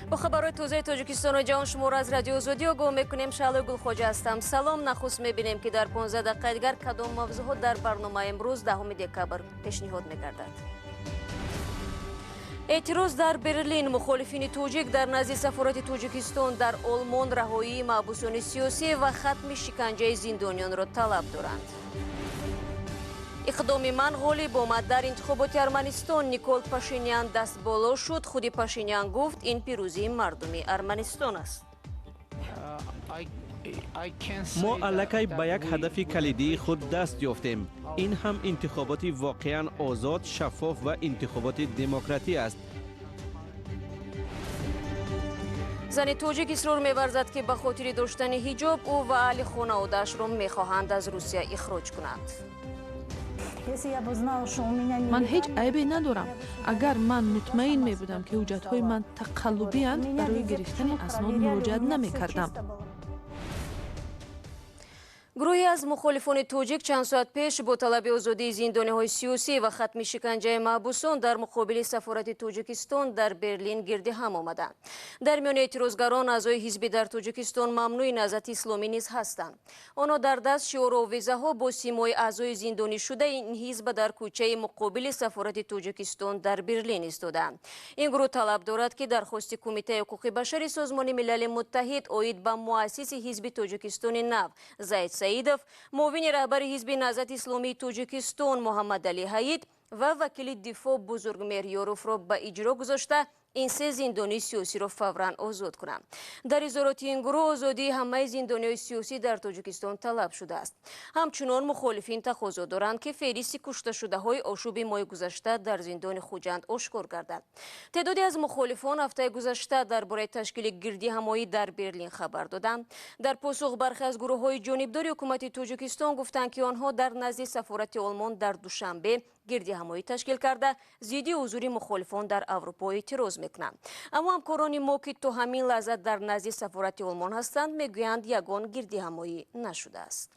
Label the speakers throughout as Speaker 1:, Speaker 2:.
Speaker 1: Бо хабарҳои тозаи Тоҷикистону ҷаҳон шуморо аз Радиои Озодӣ огоҳ мекунем. Шаҳлои Гулхоҷа ҳастам. Салом. Нахуст мебинем, ки дар 15 дақиқаи дигар кадом мавзӯъҳо дар барномаи имрӯз, 10 декабр, пешниҳод мегардад. Эътироз дар Берлин. Мухолифини тоҷик дар назди сафорати Тоҷикистон дар Олмон раҳоии маҳбусони сиёсӣ ва хатми шиканҷаи зиндониёнро талаб доранд. Иқдоми ман ғолиб омад. Дар интихоботи Арманистон Никол Пашинян дастболо шуд. Худи Пашинян гуфт, ин пирӯзии мардуми Арманистон аст.
Speaker 2: Мо аллакай ба як ҳадафи калидии худ даст ёфтем. Ин ҳам интихоботи воқеан озод, шаффоф ва интихоботи демократӣ аст.
Speaker 1: Зани тоҷик исрор меварзад, ки ба хотири доштани ҳиҷоб ӯ ва аҳли хонаводаашро мехоҳанд аз Русия ихроҷ кунанд.
Speaker 3: Ман ҳеҷ айбе надорам. Агар ман мутмаин мебудам, ки ҳуҷҷатҳои ман тақаллубиянд, барои гирифтани аснод муроҷиат намекардам.
Speaker 1: Гурӯҳе аз мухолифони тоҷик чанд соат пеш бо талаби озодии зиндониҳои сиёсӣ ва хатми шиканҷаи маҳбусон дар муқобили сафорати Тоҷикистон дар Берлин гирди ҳам омаданд. Дар миёни эътирозгарон аъзои ҳизби дар Тоҷикистон мамнӯи Наҳзати Исломӣ низ ҳастанд. Онҳо дар даст шиору овезаҳо бо симои аъзои зиндонишудаи ин ҳизб дар кӯчаи муқобили сафорати Тоҷикистон дар Берлин истодаанд. Ин гурӯҳ талаб дорад, ки дархости Кумитаи ҳуқуқи башари Созмони Милали Муттаҳид оид ба муассиси ҳизби Тоҷикистони нав Заид Саидов, муовини раҳбари ҳизби Наҳзати Исломии Тоҷикистон Муҳаммадалӣ Ҳаид ва вакили дифоъ Бузургмеҳр Ёровро ба иҷро гузошта, ин се зиндонии сиёсиро фавран озод кунанд. Дар изҳороти ин гурӯҳ озодии ҳамаи зиндониҳои сиёсӣ дар Тоҷикистон талаб шудааст. Ҳамчунон мухолифин тақозо доранд, ки феҳристи кушташудаҳои ошӯби моҳи гузашта дар зиндони Хуҷанд ошкор гардад. Теъдоде аз мухолифон ҳафтаи гузашта дар бораи ташкили гирдиҳамоӣ дар Берлин хабар доданд. Дар посух бархе аз гурӯҳҳои ҷонибдори ҳукумати Тоҷикистон гуфтанд, ки онҳо дар назди сафорати Олмон дар Душанбе гирдиҳамоӣ ташкил карда, зидди ҳузури мухолифон дар Аврупо эътироз мекунанд. Аммо ҳамкорони мо, ки то ҳамин лаҳза дар назди сафорати Олмон ҳастанд, мегӯянд, ягон гирдиҳамоӣ нашудааст.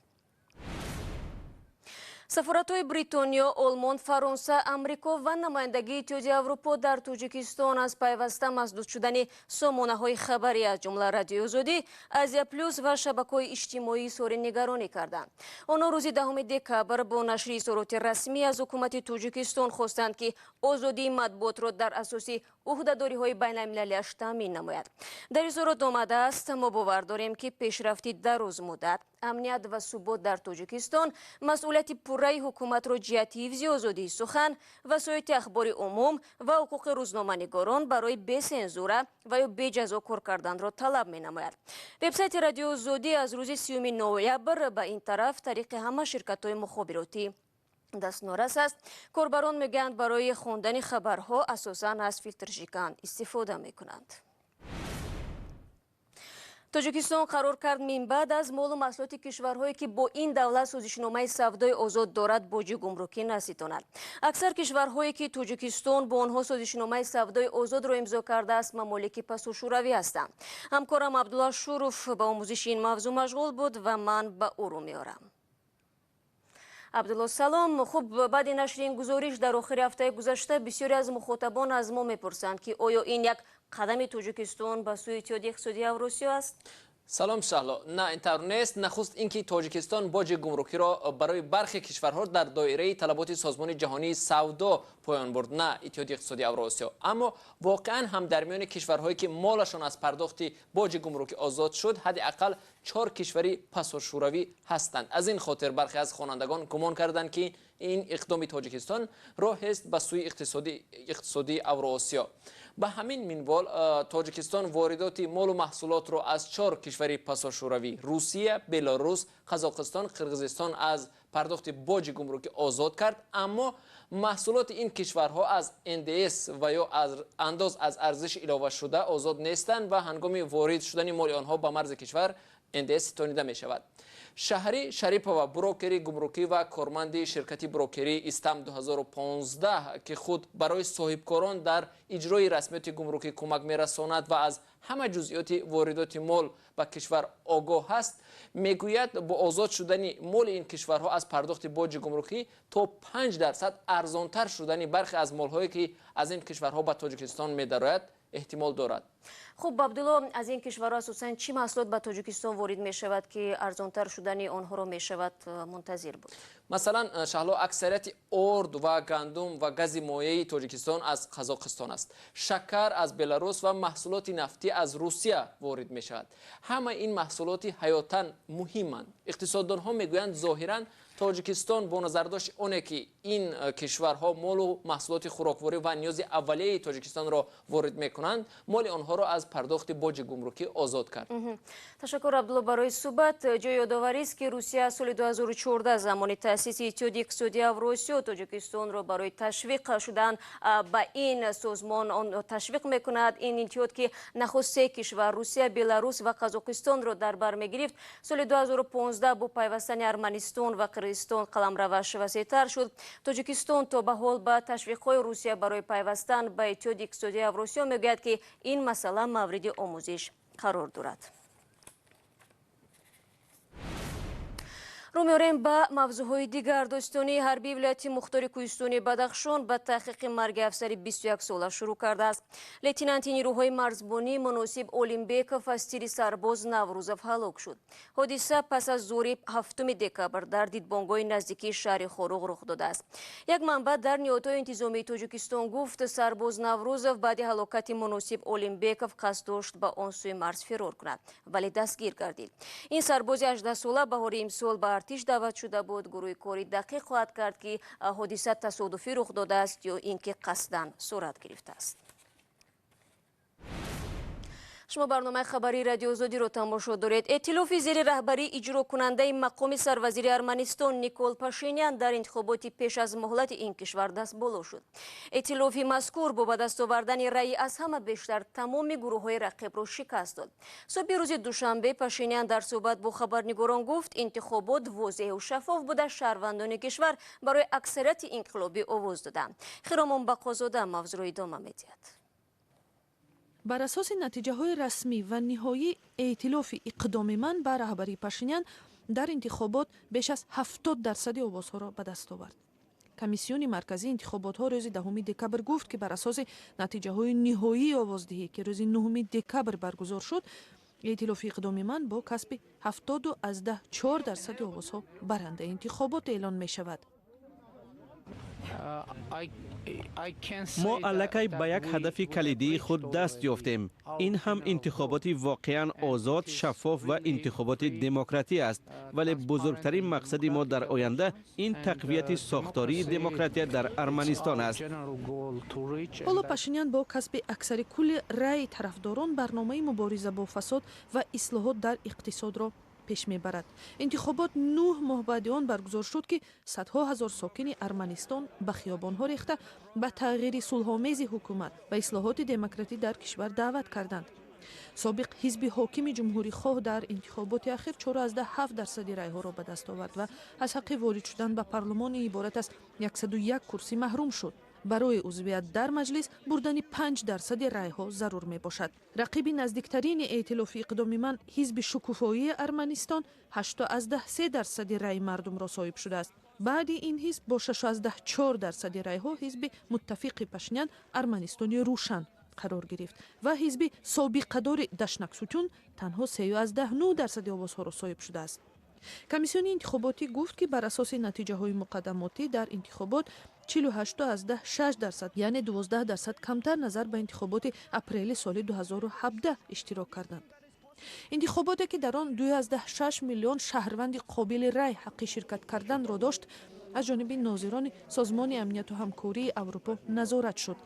Speaker 1: Сафоратҳои Бритониё, Олмон, Фаронса, Амрико ва намояндагии Иттиҳоди Аврупо дар Тоҷикистон аз пайваста масдуд шудани сомонаҳои хабарӣ, аз ҷумла Радиои Озодӣ, Азия Плюс ва шабакаҳои иҷтимоӣ изҳори нигаронӣ карданд. Онҳо рӯзи 10 декабр бо нашри изҳороти расмӣ аз ҳукумати Тоҷикистон хостанд, ки озодии матбуотро дар асоси ӯҳдадориҳои байналмилалиаш таъмин намояд. Дар изҳорот омадааст: мо бовар дорем, ки пешрафти дарозмуддат, амният ва субот дар Тоҷикистон масъулияти пурраи ҳукуматро ҷиҳати ҳифзи озодии сухан, васоити ахбори умум ва ҳуқуқи рӯзноманигорон барои бесензура ва ё беҷазо кор карданро талаб менамояд. Вебсайти Радиои Озодӣ аз рӯзи 30 ноябр ба ин тараф тариқи ҳама ширкатҳои мухобиротӣ дастнорас аст. Корбарон мегӯянд, барои хондани хабарҳо асосан аз филтршикан истифода мекунанд. Тоҷикистон қарор кард минбаъд аз молу маҳсулоти кишварҳое, ки бо ин давлат созишномаи савдои озод дорад, боҷи гумрукӣ наситонад. Аксар кишварҳое, ки Тоҷикистон бо онҳо созишномаи савдои озодро имзо кардааст, мамолики пасушӯравӣ ҳастанд. Ҳамкорам Абдулла Шуров ба омӯзиши ин мавзӯъ машғул буд ва ман ба ӯ рӯ меорам. Абдулло, салом. Хуб, баъди нашри ин гузориш дар охири ҳафтаи гузашта бисёре аз мухотабон аз мо мепурсанд, ки оё ин як қадами Тоҷикистон ба сӯи Иттиҳоди Иқтисодии Авросиё аст?
Speaker 4: Салом, Шаҳло. На, ин тавр нест. Нахуст ин ки Тоҷикистон боҷи гумрукиро барои бархе кишварҳо дар доираи талаботи Созмони Ҷаҳонии Савдо поён бурд, на Иттиҳоди Иқтисодии Авроосиё. Аммо воқеан ҳам дар миёни кишварҳое, ки молашон аз пардохти боҷи гумрукӣ озод шуд, ҳадди ақал чор кишвари пасошӯравӣ ҳастанд. Аз ин хотир бархе аз хонандагон гумон карданд, ки ин иқдоми Тоҷикистон роҳест ба сӯи иқтисодии Авроосиё. Ба ҳамин минвол Тоҷикистон воридоти молу маҳсулотро аз чор кишвари пасошӯравӣ: Русия, Беларус, Қазоқистон, Қирғизистон аз пардохти боҷи гумрукӣ озод кард, аммо маҳсулоти ин кишварҳо аз НДС ва ё аз андоз аз арзиши иловашуда озод нестанд ва ҳангоми ворид шудани моли онҳо ба марзи кишвар НДС ситонида мешавад. Шаҳрӣ Шарипова, брокери гумрукӣ ва корманди ширкати брокерии Истам 2015, ки худ барои соҳибкорон дар иҷрои расмиёти гумрукӣ кӯмак мерасонад ва аз ҳама ҷузъиёти воридоти мол ба кишвар огоҳ ҳаст, мегӯяд, бо озод шудани моли ин кишварҳо аз пардохти боҷи гумрукӣ то 5% арзонтар шудани бархе аз молҳое, ки аз ин кишварҳо ба Тоҷикистон медарояд, Эҳтимол дорад.
Speaker 1: Хуб, Абдулло, аз ин кишварҳо асосан чӣ маҳсулот ба Тоҷикистон ворид мешавад, ки арзонтар шудани онҳоро мешавад мунтазир буд?
Speaker 4: Масалан, Шаҳло, аксарияти орд ва гандум ва гази моеи Тоҷикистон аз Қазоқистон аст. Шакар аз Беларус ва маҳсулоти нафтӣ аз Русия ворид мешавад. Ҳама ин маҳсулоти ҳаётан муҳиманд. Иқтисоддонҳо мегӯянд, зоҳиран Тоҷикистон бо назардошти оне ки ин кишварҳо молу маҳсулоти хӯрокворӣ ва ниёзи аввалияи Тоҷикистонро ворид мекунанд, моли онҳоро аз пардохти боҷи гумрукӣ озод кард.
Speaker 1: Ташаккур, Абдулло, барои суҳбат. Ҷои ёдоварист, ки Русия соли 2014, замони таъсиси Иттиҳоди иқтисодии Авросиё, Тоҷикистонро барои ташвиқ шудан ба ин созмон ташвиқ мекунад. Ин иттиҳод, ки нахуст се кишвар, Русия, Беларус ва Қазоқистонро дар бар мегирифт, соли 2015 бо пайвастани Арманистон ва Қирғизистон қаламраваш васеътар шуд. Тоҷикистон то ба ҳол ба ташвиқҳои Русия барои пайвастан ба Иттиҳоди иқтисодии Авросиё мегӯяд, ки ин масъала мавриди омӯзиш қарор дорад. Рӯ меорем ба мавзӯъҳои дигар. Додситонии ҳарбии вилояти мухтори кӯҳистони Бадахшон ба таҳқиқи марги афсари 21-сола шурӯъ кардааст. Лейтенанти нирӯҳои марзбонӣ Муносиб Олимбеков аз тири сарбоз Наврӯзов ҳалок шуд. Ҳодиса пас аз зуҳри 7 декабр дар дидбонгоҳи наздикии шаҳри Хоруғ рух додааст. Як манбаъ дар ниҳодҳои интизомии Тоҷикистон гуфт, сарбоз Наврӯзов баъди ҳалокати Муносиб Олимбеков қасд дошт ба он сӯи марз фирор кунад, вале дастгир гардид. Ин сарбози 18-сола баҳори имсол ба артиш даъват шуда буд. Гурӯҳи кори дақиқ хоҳад кард, ки ҳодиса тасодуфӣ рух додааст ё ин ки қасдан сурат гирифтааст. Шумо барномаи хабарии Радиоозодиро тамошо доред. Эътилофи зери раҳбарии иҷрокунандаи мақоми сарвазири Арманистон Никол Пашинян дар интихоботи пеш аз муҳлати ин кишвар дастболо шуд. Эътилофи мазкур бо ба даст овардани раъи аз ҳама бештар тамоми гурӯҳҳои рақибро шикаст дод. Субҳи рӯзи душанбе Пашинян дар суҳбат бо хабарнигорон гуфт, интихобот возеҳу шаффоф буда, шаҳрвандони кишвар барои аксарияти инқилобӣ овоз доданд. Хиромон Бақозода мавзӯъро идома медиҳад.
Speaker 3: Бар асоси натиҷаҳои расмӣ ва ниҳоӣ, эътилофи иқдоми ман ба раҳбарии Пашинян дар интихобот беш аз 70% овозҳоро ба даст овард. Комиссиони марказии интихоботҳо рӯзи 10 декабр гуфт, ки бар асоси натиҷаҳои ниҳоии овоздиҳӣ, ки рӯзи 9 декабр баргузор шуд, эътилофи иқдоми ман бо касби 70,4% овозҳо барандаи интихобот эълон мешавад.
Speaker 2: Мо аллакай ба як ҳадафи калидии худ даст ёфтем. Ин ҳам интихоботи воқеан озод, шаффоф ва интихоботи демократӣ аст, вале бузургтарин мақсади мо дар оянда ин тақвияти сохтории демократия дар Арманистон аст.
Speaker 3: Ҳоло Пашинян бо касби аксари кулли раъи тарафдорон барномаи мубориза бо фасод ва ислоҳот дар иқтисодро пеш мебарад. Интихобот 9 моҳ баъди он баргузор шуд, ки садҳо ҳазор сокини Арманистон ба хиёбонҳо рехта, ба тағйири сулҳомези ҳукумат ва ислоҳоти демократӣ дар кишвар даъват карданд. Собиқ ҳизби ҳокими ҷумҳурихоҳ дар интихоботи ахир 4,7% райҳоро ба даст овард ва аз ҳаққи ворид шудан ба парлумони иборат аз 101 курсӣ маҳрум шуд. Барои узвият дар маҷлис бурдани 5% райҳо зарур мебошад. Рақиби наздиктарини эътилофи иқдоми ман, ҳизби шукуфоии Арманистон, 8,3% раъи мардумро соҳиб шудааст. Баъди ин ҳизб бо 6,4% райҳо ҳизби муттафиқи Пашинян, Арманистони Рӯшан, қарор гирифт ва ҳизби собиқадори Дашнаксутюн танҳо 3,9% овозҳоро соҳиб шудааст. Комиссиони интихоботӣ гуфт, ки бар асоси натиҷаҳои муқаддамотӣ дар интихобот 48,6%, яъне 12% камтар назар ба интихоботи апрели соли 2017 иштирок карданд. Интихоботе, ки дар он 2,6 миллион шаҳрванди қобили рай ҳаққи ширкат карданро дошт, аз ҷониби нозирони Созмони амнияту ҳамкории Аврупо назорат шуд.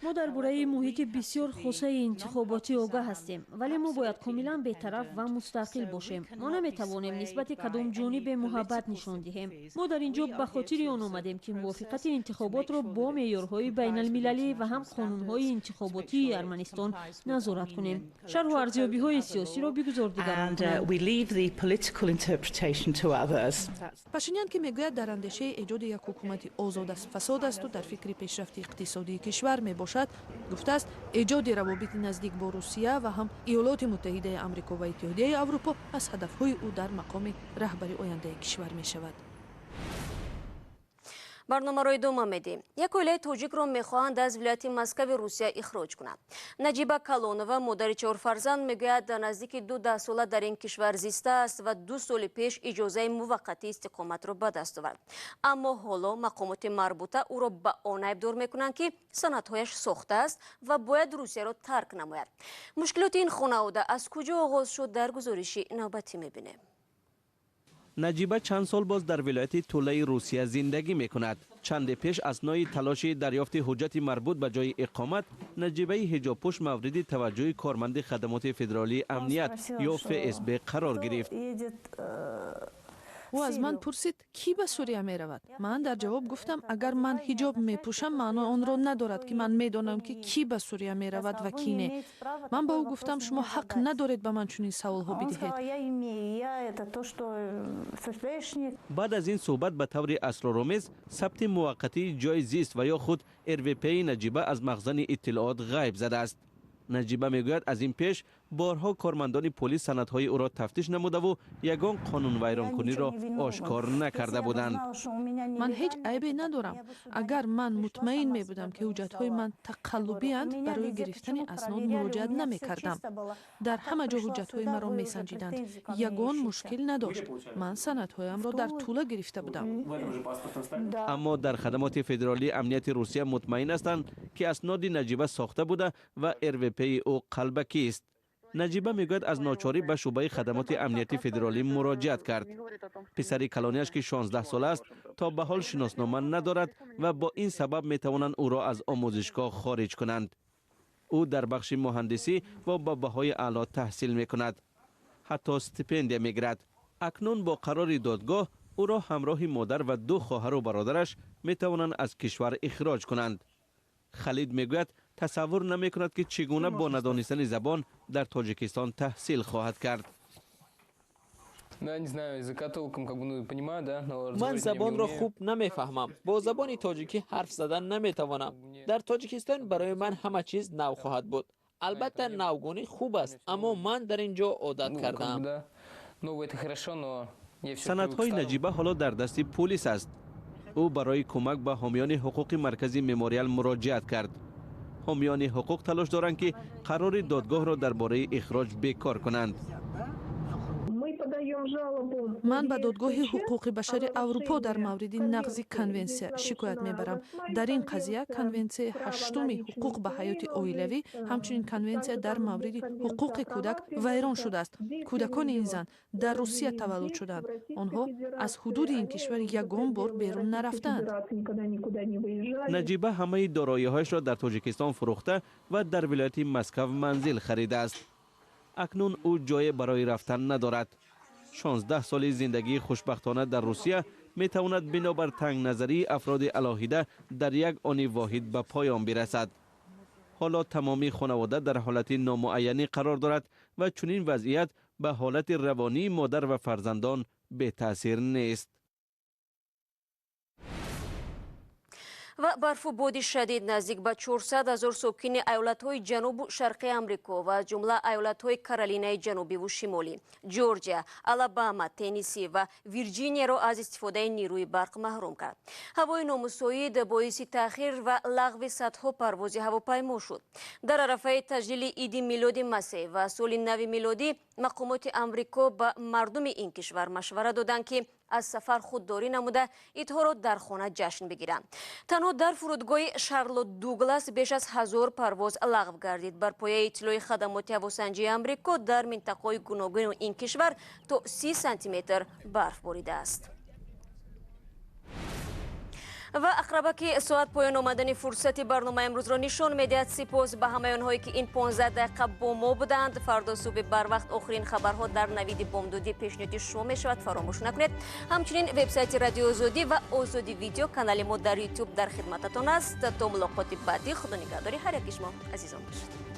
Speaker 5: Мо дар бораи муҳити бисёр хосаи интихоботӣ огаҳ ҳастем, вале мо бояд комилан бетараф ва мустақил бошем. Мо наметавонем нисбати кадом ҷонибе муҳаббат нишон диҳем. Мо дар ин ҷо ба хотири он омадем, ки мувофиқати интихоботро бо меъёрҳои байналмилалӣ ва ҳам қонунҳои интихоботии Арманистон назорат кунем. Шарҳу арзёбиҳои сиёсиро бигузор дигарон кунанд.
Speaker 3: Пашинян, ки мегӯяд, дар андешаи эҷоди як ҳукумати озод аз фасод асту дар фикри пешрафти иқтисодии кишвар мебошад, гуфтааст, эҷоди равобити наздик бо Русия ва ҳам Иёлоти Муттаҳидаи Амрико ва Иттиҳодияи Аврупо аз ҳадафҳои ӯ дар мақоми раҳбари ояндаи кишвар мешавад.
Speaker 1: Барномаро идома медиҳем. Як оилаи тоҷикро мехоҳанд аз вилояти Москави Русия ихроҷ кунанд. Наҷиба Калонова, модари чор фарзанд, мегӯяд, наздики 2 даҳсола дар ин кишвар зистааст ва 2 соли пеш иҷозаи муваққатии истиқоматро ба даст овард. Аммо ҳоло мақомоти марбута ӯро ба он айбдор мекунанд, ки санадҳояш сохтааст ва бояд Русияро тарк намояд. Мушкилоти ин хонавода аз куҷо оғоз шуд, дар гузориши навбатӣ мебинем.
Speaker 2: Наҷиба чанд сол боз дар вилояти Тулаи Русия зиндагӣ мекунад. Чанде пеш аснои талоши дарёфти ҳуҷҷати марбут ба ҷои иқомат, Наҷибаи ҳиҷобпӯш мавриди таваҷҷӯҳи корманди хадамоти федералии амният ё ФСБ қарор гирифт.
Speaker 3: Ӯ аз ман пурсид, кӣ ба Сурия меравад. Ман дар ҷавоб гуфтам, агар ман ҳиҷоб мепӯшам, маънои онро надорад, ки ман медонам, ки кӣ ба Сурия меравад ва кӣ не. Ман ба ӯ гуфтам, шумо ҳақ надоред ба ман чунин саволҳо бидиҳед.
Speaker 2: Баъд аз ин суҳбат ба таври асроромез сабти муваққатии ҷои зист ва ё худ РВПи Наҷиба аз махзани иттилоот ғайб задааст. Наҷиба мегӯяд, аз ин пеш борҳо кормандони полис санадҳои ӯро тафтиш намудаву ягон қонунвайронкуниро ошкор накарда буданд.
Speaker 3: Ман ҳеҷ айбе надорам. Агар ман мутмаин мебудам, ки ҳуҷҷатҳои ман тақаллубианд, барои гирифтани аснод муроҷиат намекардам. Дар ҳама ҷо ҳуҷҷатҳои маро месанҷиданд. Ягон мушкил надошт. Ман санадҳоямро дар Тула гирифта будам.
Speaker 2: Аммо дар хадамоти федералии амнияти Русия мутмаин ҳастанд, ки асноди Наҷиба сохта буда ва РВПи ӯ қалбакист. Наҷиба мегӯяд, аз ночорӣ ба шӯъбаи хадамоти амнияти федералӣ муроҷиат кард. Писари калонияш, ки 16 сола аст, то ба ҳол шиноснома надорад ва бо ин сабаб метавонанд ӯро аз омӯзишгоҳ хориҷ кунанд. Ӯ дар бахши муҳандисӣ ва ба баҳои аъло таҳсил мекунад, ҳатто стипендия мегирад. Акнун бо қарори додгоҳ ӯро ҳамроҳи модар ва 2 хоҳару бародараш метавонанд аз кишвар ихроҷ кунанд. Халид мегӯяд, тасаввур намекунад, ки чӣ гуна бо надонистани забон дар Тоҷикистон таҳсил хоҳад кард.
Speaker 4: Ман забонро хуб намефаҳмам. Бо забони тоҷикӣ ҳарф задан наметавонам. Дар Тоҷикистон барои ман ҳама чиз нав хоҳад буд. Албатта, навгонӣ хуб аст, аммо ман дар ин ҷо одат кардаам.
Speaker 2: Санадҳои Наҷиба ҳоло дар дасти пулис аст. Ӯ барои кӯмак ба ҳомиёни ҳуқуқи маркази Мемориал муроҷиат кард. Ҳомиёни ҳуқуқ талош доранд, ки қарори додгоҳро дар бораи ихроҷ бекор кунанд.
Speaker 3: Ман ба додгоҳи ҳуқуқи башари Аврупо дар мавриди нақзи конвенсия шикоят мебарам. Дар ин қазия конвенсияи 8-уми ҳуқуқ ба ҳаёти оилавӣ, ҳамчунин конвенсия дар мавриди ҳуқуқи кӯдак вайрон шудааст. Кӯдакони ин зан дар Русия таваллуд шуданд. Онҳо аз ҳудуди ин кишвар ягон бор берун нарафтаанд.
Speaker 2: Наҷиба ҳамаи дороиҳояшро дар Тоҷикистон фурӯхта ва дар вилояти Москав манзил харидааст. Акнун ӯ ҷое барои рафтан надорад. 16 соли зиндагии хушбахтона дар Русия метавонад бинобар тангназарии афроди алоҳида дар як они воҳид ба поён бирасад. Ҳоло тамоми хонавода дар ҳолати номуайянӣ қарор дорад ва чунин вазъият ба ҳолати равонии модар ва фарзандон бетаъсир нест.
Speaker 1: Ва барфу боди шадид наздик ба 400 ҳазор сокини айолатҳои ҷанубу шарқи Амрико ва аз ҷумла айолатҳои Каролинаи ҷанубиву шимолӣ, Ҷорҷия, Алабама, Теннисси ва Вирҷинияро аз истифодаи нерӯи барқ маҳрум кард. Ҳавои номусоид боиси таъхир ва лағви садҳо парвози ҳавопаймо шуд. Дар арафаи таҷлили иди милоди Масеҳ ва соли нави милодӣ мақомоти Амрико ба мардуми ин кишвар машвара доданд, ки аз сафар худдорӣ намуда идҳоро дар хона ҷашн бигиранд. Танҳо дар фурудгоҳи Шарлот Дуглас беш аз 1000 парвоз лағв гардид. Бар пояи иттилои хадамоти ҳавосанҷии Амрико дар минтақаҳои гуногуни ин кишвар то 30 сантиметр барф боридааст. Ва ақрабаки соат поён омадани фурсати барномаи имрӯзро нишон медиҳад. Сипос ба ҳамаи онҳое, ки ин 15 дақиқа бо мо буданд. Фардо субҳи барвақт охирин хабарҳо дар навиди бомдодӣ пешниҳоди шумо мешавад. Фаромӯш накунед. Ҳамчунин вебсайти Радиои Озодӣ ва Озодӣ видео канали мо дар Ютуб дар хидмататон аст. То мулоқоти баъдӣ, худо нигаҳдори ҳар яки шумо азизон бошед.